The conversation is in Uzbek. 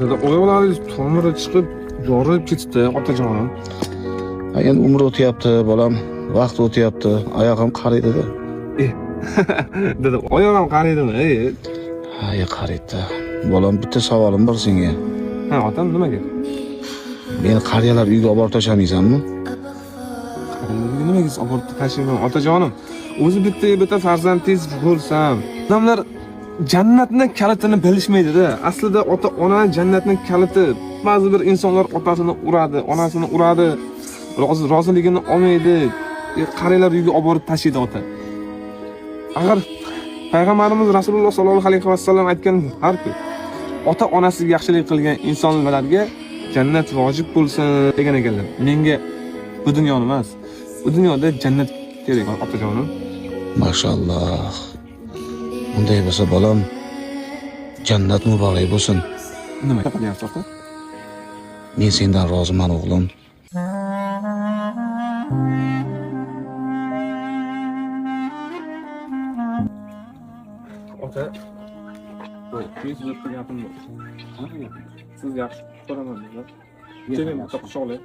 Dada, oyoqlaringiz tomiri chiqib, yorilib ketibdi, otajonim. Ha, endi umr o'tyapti, bolam, vaqt o'tyapti, oyog'im qariydi-da. Dada, oyoq ham qariydimi? Ey, Ha, qariydi. Bolam, bitta savolim bor senga. Ha, otam, nimaga? Meni qariyalar uyga olib borib tashlamaysanmi? Qariyalarga nimaga olib borib tashlayman, otajonim? O'zi bitta bitta farzandingiz bo'lsam, odamlar jannatni kalitini bilishmaydi-da. Aslida ota ona jannatni kaliti. Ba'zi bir insonlar otasini uradi, onasini uradi, roziligini olmaydi. Qariyalar uyga olib borib tashlaydi ota. Axir payg'ambarimiz Rasululloh sollallohu alayhi vasallam aytgan harfi ota onasiga yaxshilik qilgan insonlarga jannat vojib bo'lsin degan ekanlar. Menga bu dunyoni emas, bu dunyoda jannat kerak, otajonim. Mashalloh. Unday bo'lsa, bolam, jannat muborak bo'lsin. Nima qilyapsiz, ota? Men sendan roziman, o'g'lim. Ota, men sizga bitta gapim bor. Siz yaxshi ko'raman, dedilar. Keling, bitta quchoqlang.